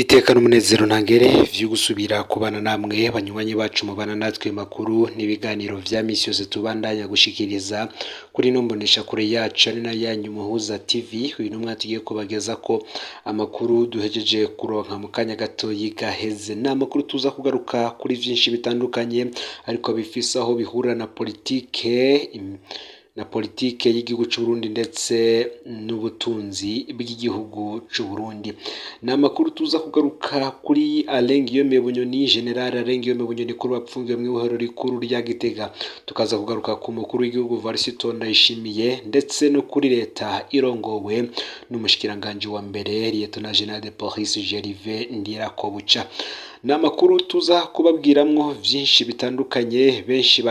Iteka n'umunezero ntangere vyo gusubira kubana namwe banywanyi bacu mubana natwe makuru n'ibiganiro vya misi yose tubandanya gushikiriza kuri ino mboneshakure yacu ari nayo yanyu Muhuza TV. Uyu numwe tugiye kubageza ko amakuru duhejeje kuronka mu kanya gatoyi gaheze. Ni amakuru tuza kugaruka kuri vyinshi bitandukanye, ariko bifise aho bihurira na politike y'igihugu c'u Burundi ndetse n'ubutunzi bw'igihugu c'u Burundi. Ni amakuru tuza kugaruka kuri Alain Guillaume Bunyoni, General Alain Guillaume Bunyoni, kuri bapfungiwe mw'ibohero rikuru rya Gitega. Tukaza kugaruka ku mukuru w'igihugu Varisito Ndayishimiye, ndetse no kuri leta irongowe n'umushikiranganji wa mbere, Lieutenant General de Police Gervais Ndirakobuca. Ni amakuru tuza kubabwiramwo vyinshi bitandukanye. Benshi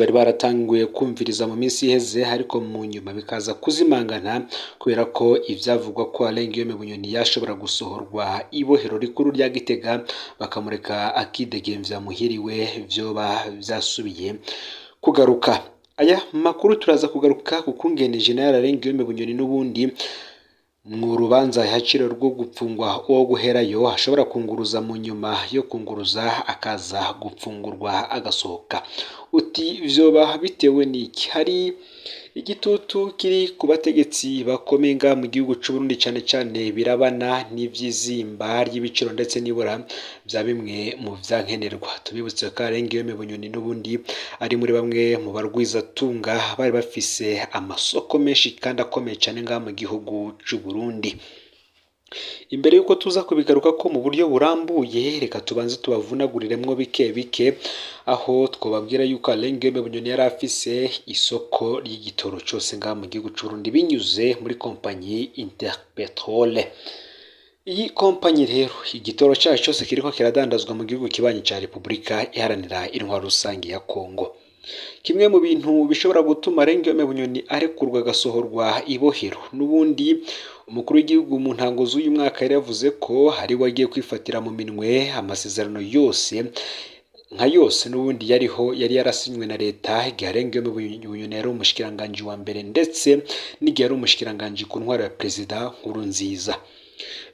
bari baratanguye kumviriza mu minsi iheze, ariko mu nyuma bikaza kuzimangana kubera ko ivyavugwa ko Alain Guillaume Bunyoni yashobora gusohorwa ibohero rikuru rya Gitega, bakamureka akidegemvya muhiriwe, vyoba vyasubiye kugaruka. Aya makuru turaza kugaruka ku kungene General Alain Guillaume Bunyoni n'ubundi mu rubanza yaciriwe rwo gupfungwa uwo guherayo ashobora kunguruza, mu nyuma yo kunguruza akaza gupfungurwa agasohoka. Uti vyoba bitewe n'iki? Hari igitutu kiri ku bategetsi bakomeye ngaha mu gihugu c'u Burundi, cane cane birabana n'ivy'izimba ry'ibiciro ndetse n'ibura vya bimwe mu vyankenerwa. Tubibutse ko Alain Guillaume Bunyoni n'ubundi ari muri bamwe mu barwizatunga bari bafise amasoko menshi kandi akomeye cane ngaha mu gihugu c'u Burundi. Imbere y'uko tuza kubigaruka ko mu buryo burambuye, reka tubanze tubavunaguriremwo bike bike, aho twobabwira yuko Alain Guillaume Bunyoni yari afise isoko ry'igitoro cose ngaha mu gihugu c'u Burundi binyuze muri kompanyi Interpetrole. Iyi kompanyi rero, igitoro cayo cose kiriko kiradandazwa mu gihugu kibanyi ca Repubulika Iharanira Intwaro Rusange ya Kongo. Kimwe mu bintu bishobora gutuma Alain Guillaume Bunyoni arekurwa agasohorwa ibohero, n'ubundi umukuru w'igihugu mu ntango z'uyu mwaka yari yavuze ko hari we agiye kwifatira mu minwe amasezerano yose nka yose n'ubundi yariho, yari yarasinywe na leta igihe Alain Guillaume Bunyoni yari umushikiranganji wa mbere, ndetse n'igihe yari umushikiranganji ku ntwaro ya Perezida Nkurunziza.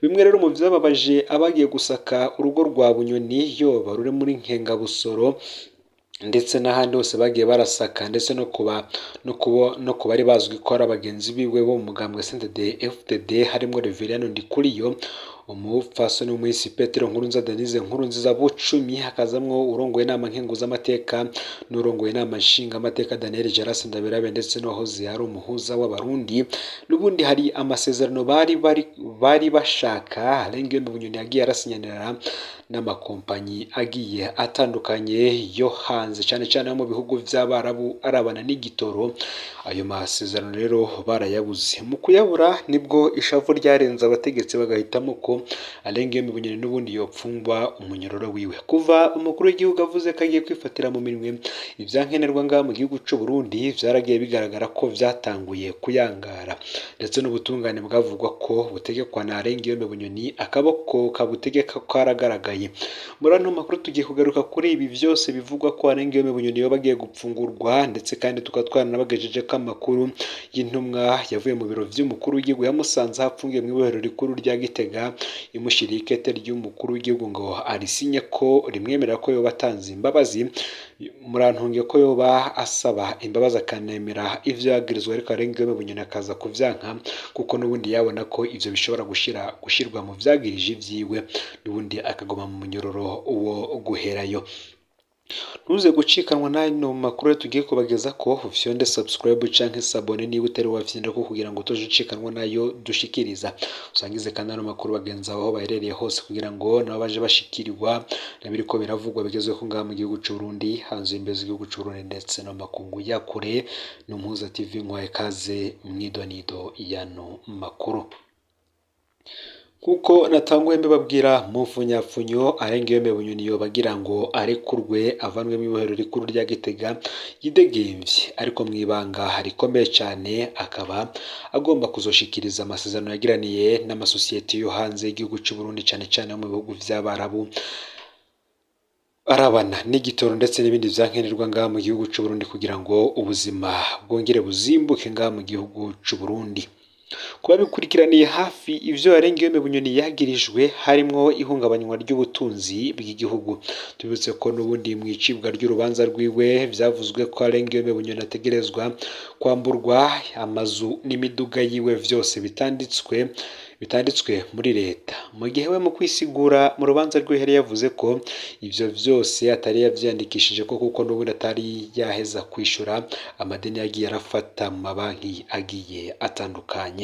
Bimwe rero mu vyababaje abagiye gusaka urugo rwa Bunyoni, yoba ruri muri Nkengabusoro ndetse n'ahandi hose bagiye barasaka, ndetse no ku bari bazwi ko ari abagenzi biwe bo mu mugambwe CNDD FDD, harimwo Reverien Ndikuriyo, umupfasoni w'umuhisi Petero Nkurunziza, Denise Nkurunziza Bucumi, hakazamwo urongoye inama nkenguzamateka n'urongoye inama nshingamateka Daniel Jaras Ndabirabe, ndetse n'uwahoze ari umuhuza w'Abarundi. N'ubundi hari amasezerano bari bashaka Alain Guillaume Bunyoni yagiye arasinyanira n'amakompanyi agiye atandukanye yo hanze, cyane cyane yo mu bihugu vy'Abarabu, arabana n'igitoro. Ayo masezerano rero barayabuze. Mu kuyabura nibwo ishavu ryarenze abategetsi, bagahitamo ko Alain Guillaume Bunyoni n'ubundi yopfungwa umunyororo wiwe. Kuva umukuru w'igihugu avuze ko agiye kwifatira mu minwe ivyankenerwa ngaha mu gihugu c'u Burundi, vyaragiye bigaragara ko vyatanguye kuyangara, ndetse n'ubutungane bwavugwa ko butegekwa na Alain Guillaume Bunyoni, akaboko kabutegeka karagaragaye. Muri ano makuru tugiye kugaruka kuri ibi vyose bivugwa ko Alain Guillaume Bunyoni yoba agiye gupfungurwa, ndetse kandi tukaba twaranabagejeje ko amakuru y'intumwa yavuye mu biro vy'umukuru w'igihugu yamusanze aho apfungiye mw'ibohero rikuru rya Gitega, imushyiriye ikete ry'umukuru w'igihugu ngo arisinye ko rimwemerera ko yoba atanze imbabazi, murantunge, ko yoba asaba imbabazi akanemera ivyo yagirizwa, ariko Alain Guillaume Bunyoni akaza kuvyanka, kuko n'ubundi yabona ko ivyo bishobora gushirwa mu vyagirije vyiwe, n'ubundi akaguma mu munyororo wo guherayo. Ntuze gucikanwa n'ano makuru tugiye kubageza ko ufyonde subscribe canke s'abonner niba utari wafyonda ko, kugira ngo utoje ucikanwa nayo dushikiriza. Usangize kandi ano makuru bagenzi aho baherereye hose, kugira ngo nabo baje bashikirirwa nabiriko biravugwa bigezweho ngaha mu gihugu c'u Burundi, hanze y'imbibe z'igihugu c'u Burundi, ndetse no makungu ya kure. Ni Umuhuza TV, nkwaye kaze mwidonido y'ano makuru. Kuko natanguye mbibabwira mu mfunyapfunyo, Alain Guillaume Bunyoni yoba agira ngo arekurwe avanwe mw'ibohero rikuru rya Gitega yidegemvye, ariko mw'ibanga rikomeye cane, akaba agomba kuzoshikiriza amasezerano yagiraniye n'amasosiyete yo hanze y'igihugu c'u Burundi, cane cane yo mu bihugu vy'Abarabu, arabana n'igitoro ndetse n'ibindi vyankenerwa ngaha mu gihugu c'u Burundi, kugira ngo ubuzima bwongere buzimbuke ngaha mu gihugu c'u Burundi. Kuba bikurikiraniye hafi ivyo Alain Guillaume Bunyoni yagirijwe harimwo ihungabanywa ry'ubutunzi bw'igihugu. Tubibutse ko n'ubundi mw'icibwa ry'urubanza rwiwe vyavuzwe ko Alain Guillaume Bunyoni ategerezwa kwamburwa amazu n'imiduga yiwe vyose bitanditswe muri leta. Mu gihe we mu kwisigura mu rubanza rwiwe yari yavuze ko ivyo vyose atari yavyiyandikishije ko kuko n'ubundi atari yaheza kwishura amadeni yagiye arafata mu mabanki agiye atandukanye.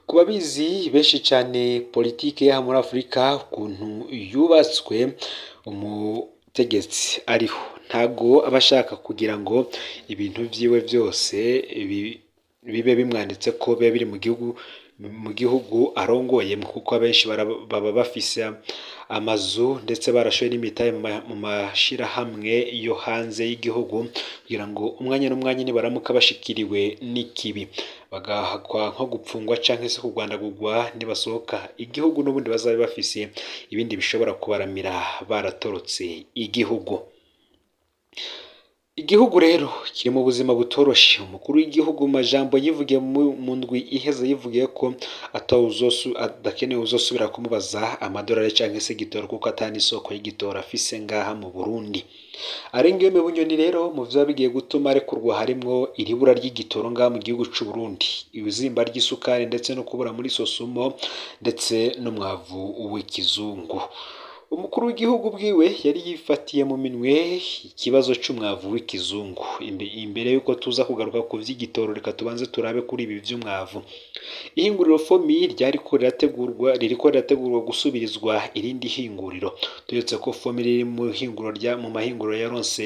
Ku babizi benshi cane politike y'aha muri Afurika ukuntu yubatswe, umutegetsi ariho ntago aba ashaka kugira ngo ibintu vyiwe vyose bibe bimwanditse ko bibe biri mu gihugu arongoyemwo, kuko abenshi baba bafise amazu ndetse barashoye n'imitahe mu mashirahamwe yo hanze y'igihugu, kugira ngo umwanya n'umwanya nibaramuka bashikiriwe n'ikibi, bagahakwa nko gupfungwa canke se kugwandagurwa, nibasohoka igihugu n'ubundi bazabe bafise ibindi bishobora kubaramira baratorotse igihugu. Igihugu rero kiri mu buzima butoroshe. Umukuru w'igihugu mu majambo yivugiye mu ndwi iheze yivugiye ko adakeneye uzosubira kumubaza amadolari canke se igitoro, kuko ata n'isoko y'igitoro afise ngaha mu Burundi. Alain Guillaume Bunyoni rero mu vyoba bigiye gutuma arekurwa harimwo iribura ry'igitoro ngaha mu gihugu c'u Burundi, izimba ry'isukari ndetse no kubura muri Sosumo ndetse n'umwavu w'ikizungu. Umukuru w'igihugu bwiwe yari yifatiye mu minwe ikibazo c'umwavu w'ikizungu. Imbere yuko tuza kugaruka ku vy'igitoro, reka tubanze turabe kuri ibi vy'umwavu. Ihinguriro FOMI ryariko rirategurwa, ririko rirategurwa gusubirizwa irindi hinguriro. Turetse ko FOMI riri mu hinguriro rya mu mahinguriro yaronse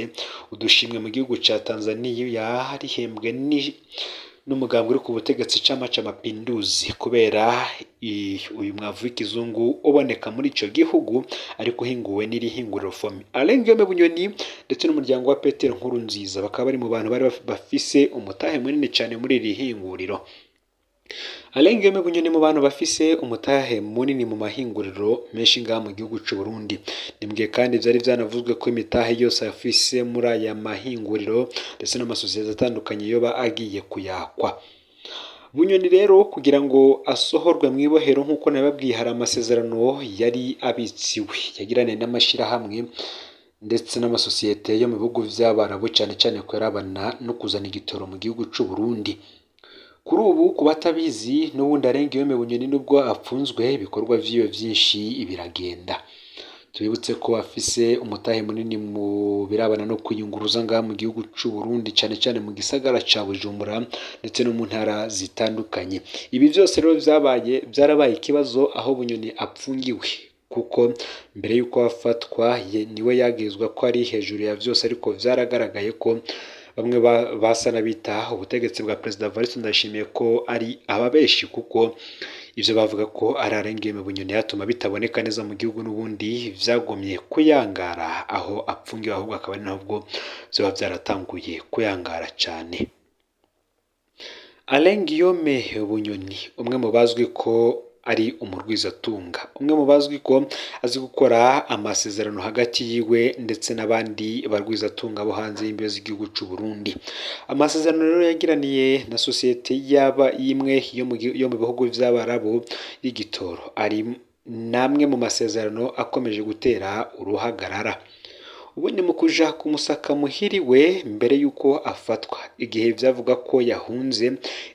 udushimwe mu gihugu ca Tanzania, rihembwe ni n'umugambwe uri ku butegetsi Chama cha Mapinduzi, kubera uyu mwavu w'ikizungu uboneka muri ico gihugu ariko uhinguwe n'iri hinguriro FOMI. Alain Guillaume Bunyoni ndetse n'umuryango wa Petero Nkurunziza bakaba bari mu bantu bari bafise umutahe munini cane muri iri hinguriro. Alain Guillaume Bunyoni mu bantu bafise umutahe munini mu mahinguriro menshi ngaha mu gihugu c'u Burundi. Nimbwiye kandi vyari vyanavuzwe ko imitahe yose afise muri aya mahinguriro ndetse n'amasosiyete atandukanye yoba agiye kuyakwa. Bunyoni rero kugira ngo asohorwe mw'ibohero, nk'uko nababwiye, hari amasezerano yari abitsiwe yagiraniye n'amashirahamwe ndetse n'amasosiyete yo mu bihugu vy'Abarabu, cane cane ko yarabana no kuzana igitoro mu gihugu c'u Burundi. Kuri ubu, ku batabizi, n'ubundi Alain Guillaume Bunyoni nubwo apfunzwe, ibikorwa vyiwe vyinshi biragenda. Tubibutse ko afise umutahe munini mu birabana no kwiyunguruza ngaha mu gihugu c'u Burundi, cane cane mu gisagara ca Bujumbura ndetse no mu ntara zitandukanye. Ibi vyose rero vyabaye vyarabaye ikibazo aho Bunyoni apfungiwe, kuko mbere yuko afatwa niwe yagirizwa ko ari hejuru ya vyose, ariko vyaragaragaye ko bamwe basa n'abita ubutegetsi bwa Perezida Evariste Ndayishimiye ko ari ababeshi, kuko ivyo bavuga ko ari Alain Guillaume Bunyoni yatuma bitaboneka neza mu gihugu n'ubundi vyagumye kuyangara aho apfungiwe, ahubwo akaba ari nabwo vyoba vyaratanguye kuyangara cane. Alain Guillaume Bunyoni, umwe mu bazwi ko ari umurwizatunga, umwe mu bazwi ko azi gukora amasezerano hagati yiwe ndetse n'abandi barwizatunga bo hanze y'imbibe z'igihugu c'u Burundi. Amasezerano rero yagiraniye na sosiyete yaba imwe yo mu bihugu vy'Abarabu y'igitoro ari namwe mu masezerano akomeje gutera uruhagarara. Ubundi mu kuja kumusaka muhiriwe mbere yuko afatwa, igihe vyavuga ko yahunze,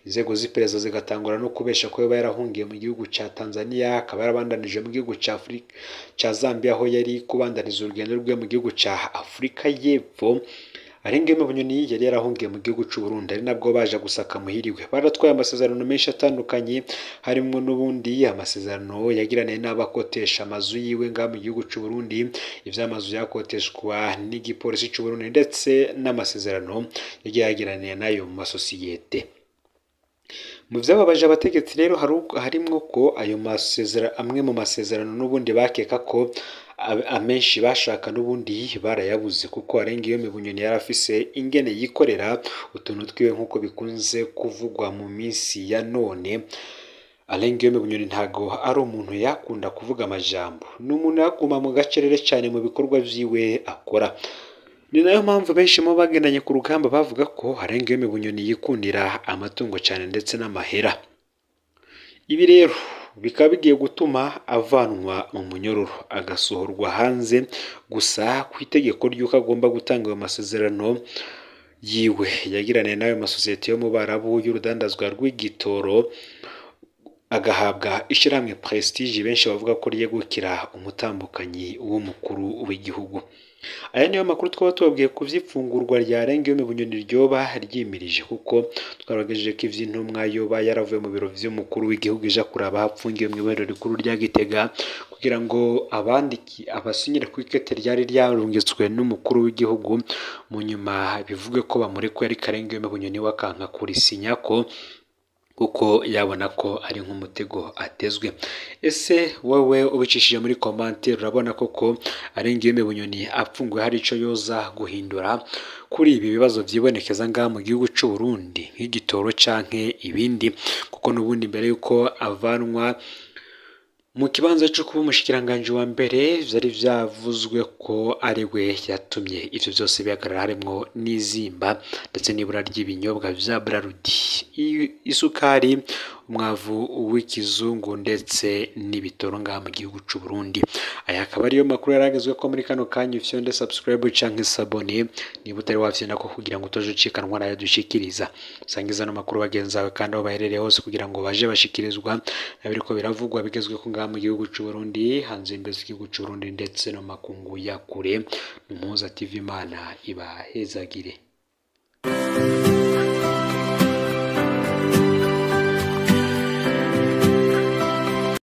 inzego z'iperereza zigatangura no kubesha ko yoba yarahungiye mu gihugu ca Tanzania, akaba yarabandanije mu gihugu ca Afurika ca Zambia, aho yari kubandaniza urugendo rwe mu gihugu ca Afurika y'Epfo. Alain Guillaume Bunyoni yari yarahungiye mu gihugu c'u Burundi, ari nabwo baje gusaka muhiriwe. Baratwaye amasezerano menshi atandukanye, harimwo n'ubundi amasezerano yagiraniye n'abakotesha amazu yiwe ngaha mu gihugu c'u Burundi, ivy'amazu yakoteshwa n'igipolisi c'u Burundi, ndetse n'amasezerano yagiye yagiraniye nayo mu masosiyete. Mu vyababaje abategetsi rero harimwo ko ayo masezerano, amwe mu masezerano n'ubundi bakeka ko amenshi bashaka n'ubundi barayabuze, kuko Alain Guillaume Bunyoni yari afise ingene yikorera utuntu twiwe, nk'uko bikunze kuvugwa mu minsi ya none. Alain Guillaume Bunyoni ntago ari umuntu yakunda kuvuga amajambo, ni umuntu yaguma mu gacerere cane mu bikorwa vyiwe akora. Ni nayo mpamvu benshi mu bagendanye ku rugamba bavuga ko Alain Guillaume Bunyoni yikundira amatungo cyane ndetse n'amahera. Ibi rero bikaba bigiye gutuma avanwa mu munyororo agasohorwa hanze, gusa ku itegeko ry'uko agomba gutanga ayo masezerano yiwe yagiraniye n'ayo masosiyete yo mu Barabu y'urudandazwa rw'igitoro, agahabwa ishyirahamwe Prestige benshi bavuga ko ryegukira umutambukanyi w'umukuru w'igihugu. Aya niyo makuru twaba tubabwiye ku vy'ifungurwa rya Alain Guillaume Bunyoni ryoba ryimirije, kuko twaragejeje ko ivy'intumwa yoba yaravuye mu biro vy'umukuru w'igihugu ija kuraba aho apfungiwe mw'ibohero rikuru rya Gitega, kugira ngo abandiki abasinyire ku ikete ryari ryarungitswe n'umukuru w'igihugu, mu nyuma bivuge ko bamurekuye, ariko Alain Guillaume Bunyoni we akanka kurisinyako kuko yabona ko ari nk'umutego atezwe. Ese wowe ubicishije muri commentaire urabona koko Alain Guillaume Bunyoni apfunguwe hari ico yoza guhindura kuri ibi bibazo vyibonekeza ngaha mu gihugu c'u Burundi nk'igitoro canke ibindi? Kuko n'ubundi mbere yuko avanwa mu kibanza co kuba umushikiranganji wa mbere vyari vyavuzwe ko ari we yatumye ivyo vyose bihagarara, harimwo n'izimba ndetse n'ibura ry'ibinyobwa vya Brarudi, isukari, umwavu w'ikizungu ndetse n'ibitoro ngaha mu gihugu c'u Burundi. Aya akaba ariyo makuru yaragezwe ko muri kano kanya. Ufyonde subscribe canke s'abonner niba utari wafyonda ko, kugira ngo utoje ucikanwa nayo dushikiriza. Usangiza ano makuru bagenzi bawe kandi aho baherereye hose, kugira ngo baje bashikirizwa nabiriko biravugwa bigezweho ngaha mu gihugu c'u Burundi, hanze y'imbibe z'igihugu c'u Burundi ndetse no makungu ya kure. Umuhuza TV, Imana ibahezagire.